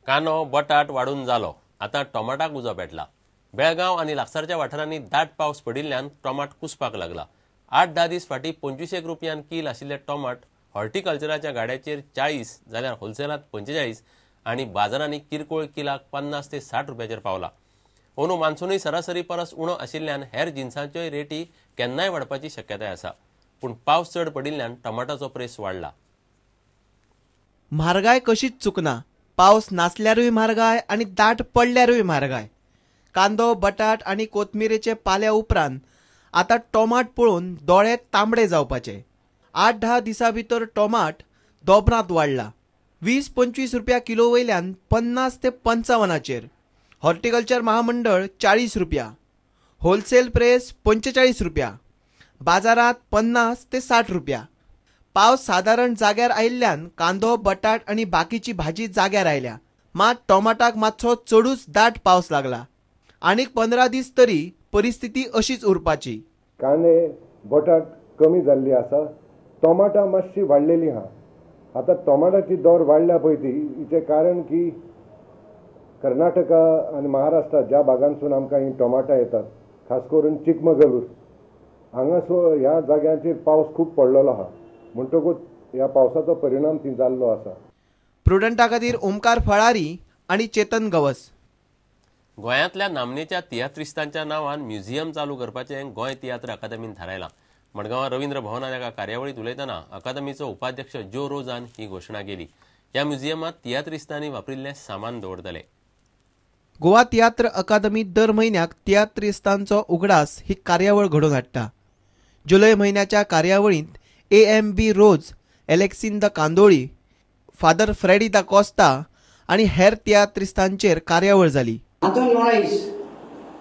कांदो बटाट वाडून जालो, आतां टोमाटाक उजो पेटला. बेळगांव आनी लागसारच्या वाठारांनी दाट पावस पडिल्ल्यान टोमाट कुसपाक लागला. 8-10 दीस फाटीं 25 रुपयान कील आशिल्ले टोमाट हॉर्टिकल्चराच्या गाड्याचेर 40 जाल्यार होलसेलांत 45 आनी बाजारांनी किरकोळ किलाक 50 ते 60 रुपयाचेर पावला. अंदू मान्सूनय सरासरी परस उणो आशिल्ल्यान हेर जिनसांच्योय रेटी केन्नाय वाडपाची शक्यताय आसा. पूण पावस चड पडिल्ल्यान टोमाटाचो प्रेस वाडला. म्हारगाय कशीच चुकना. पावस नासल्यारूय म्हारगाय आनी दाट पडल्यारूय म्हारगाय. कांदो, बटाट आनी कोथमिरेचे पाल्या उपरांत आतां टोमाट पळोवन दोळे तांबडे जावपाचे. 8-10 दिसां भितर टोमाट दोबरांत वाडला. 20-25 रुपया किलो वयल्यान 50 ते 55चेर. हॉर्टिकल्चर महामंडळ 40 रुपया, होलसेल प्रेस 45 रुपया, बाजारांत 50 ते 60 रुपया. पावस सादारण जाग्यार आयिल्ल्यान कांदो, बटाट आनी बाकीची भाजी जाग्यार आयल्या. मात टोमाटाक मातसो चडूच दाट पावस लागला. आनीक 15 दीस तरी परिस्थिती अशीच उरपाची. कांदे बटाट कमी जाल्ली आसा, टोमाटां मातशी वाडलेली आहा. आतां टोमाटाची दर वाडल्या पळय ती, हिचें कारण की कर्नाटका आनी महाराष्ट्रा ज्या भागांतसून आमकां ही टोमाटां येतात, खास करून चिकमगलूर हांगासर ह्या जाग्यांचेर पावस खूब पडलेलो आहा, म्हणटकूच ह्या पावसाचो परिणाम ती जाल्लो आसा. प्रुडंटा खातीर ओमकार फळारी आनी चेतन गवस. गोंयांतल्या नामनेच्या तियात्रिस्तांच्या नांवान म्युझियम चालू करपाचें गोंय तियात्र अकादमीन थारायलां. मडगांवां रवींद्र भवनात एका कार्यावळींत उलयतना अकादमीचो उपाध्यक्ष ज्यो रोजान ही घोशणा केली. ह्या म्युझियमांत तियात्रिस्तांनी वापरिल्लें सामान दवरतले. गोवा तियात्र अकादमी दर म्हयन्याक तियात्रिस्तांचो उगडास ही कार्यावळ घडोवन हाडटा. जुलय म्हयन्याच्या कार्यावळींत AMB Rose, Alexine da Candolim, father Freddy da Costa आनी हेर तियात्रिस्तांचेर कार्यावळ जाली. आंतोन मोराइस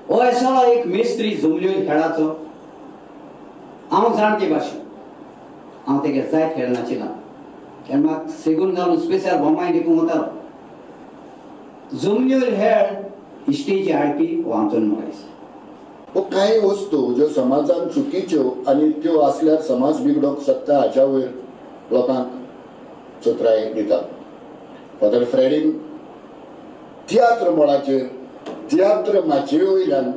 हो असो एक मिस्त्री जमल्यो खेळाचो. हांव जाण ते भाशेन हांव तेगे जायत खेळ नाचिला, कारण म्हाका सेगून घालून स्पेशल बोमाय देखून वतालो. जमल्यो खेळ इश्टेची हाडपी हो आंतोन मोराइस. हो कांय वस्तू ज्यो समाजान चुकीच्यो आनी त्यो आसल्यार समाज बिगडोवंक शकता हाच्या वयर लोकांक चतुराय दिता. फादर फ्रेडीन तियात्र मळाचेर तियात्र माचये वयल्यान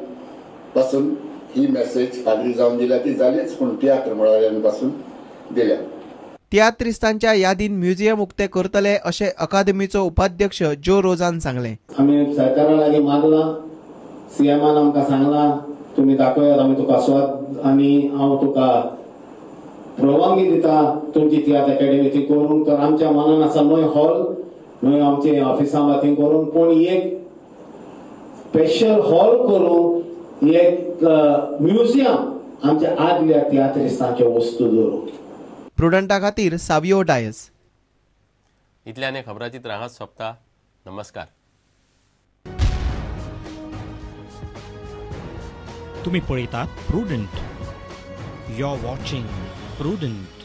पासून ही मेसेज पाद्री जावन दिल्या ती जालीच, पूण तियात्र मळावयल्यान पासून दिल्या. तियात्रिस्तांच्या यादीन म्युझियम उक्ते करतले अशें अकादमीचो उपाध्यक्ष ज्यो रोजान सांगलें. आमी सरकारा लागीं मागलां, सीएमान आमकां सांगलां तुमी दाखयात, आमी तुका स्वाद आनी हांव तुका परवानगी दिता तुमची तियात्र अकॅडमी ती करूंक. तर आमच्या मनान आसा न्हय हॉल, न्हय आमचे ऑफिसां बातीं करूंक, पूण एक स्पेशल हॉल करून एक म्युझियम आमच्या आदल्या तियात्रिस्तांच्यो वस्तू दवरूंक. प्रुडंटा खातीर सावियो डायस. इतल्यान खबराचित्र हांगाच सोंपता. नमस्कार. तुम्ही पळयतात Prudent. You are watching Prudent.